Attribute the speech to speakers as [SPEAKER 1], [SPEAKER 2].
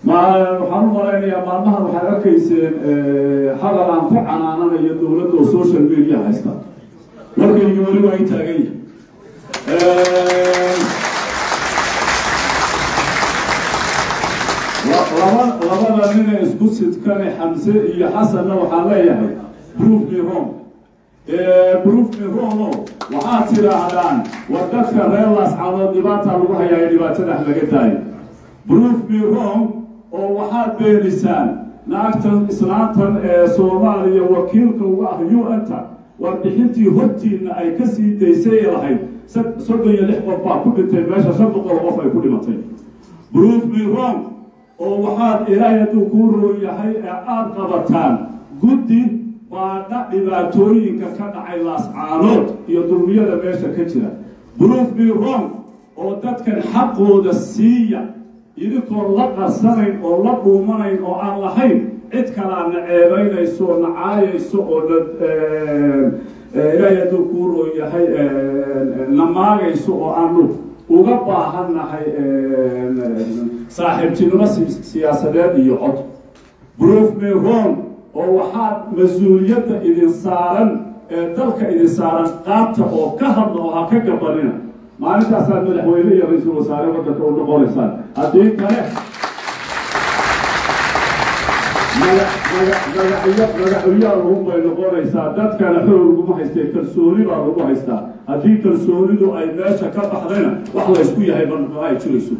[SPEAKER 1] Ma waxaan u malaynayaa maalmahan waxaad arkayseen hadal aan ku canaananayo dowladda oo social media haysta. Warkaygi weli waa i taagan yahay. Labada nine isku sidkane, Xamse iyo Xasanna, waxaan leeyahay prove me wrong, prove me wrong. O waxaad tidhaahdaan, war dadka reer Laascaanood dhibaata lagu hayaayo, dhibaatadah laga daayo. Prove me wrong oo waxaad beenisaan naagtan islaantan ee Soomaaliya wakiilka uga ah UN-ta, warbixintii hortiina ay ka sii daysay ee lahayd 36 qof baa ku dhintay meesha, 500 qof ay ku dhimatay. Prove me wrong oo waxaad, Ilaahay hadduu kuu roon yahay, ee aada qabataan guddi baadha dhibaatooyinka ka dhacay Laascaanood iyo dulmiyada meesha ka jira. Prove me wrong oo dadkan xaqooda siiya, idinkoo la qarsanayn oo la dhuumanayn oo aan lahayn cid kalaa na ceebaynayso oo na caayayso oo na, Ilaahay hadduu kuu roon yahay, na maagayso oo aanu uga baahannahay saaxiibtinimo siyaasadeed iyo cod. Prove me wrong oo waxaad mas-uuliyadda idin saaran ee dalka idin saaran qaabta oo ka hadla oo ha ka gabanina. Maalintaasaad madaxweyne iyo ra-iisul wasaare waddanka u noqonaysaan. Haddii kale magacyo magacyaal unbay noqonaysaa. Dadkana xoog laguma haystee, kalsooni baa lagu haystaa. Haddii kalsoonidu ay meesha ka baxdayna, wax laysku yahay ma ay jirayso.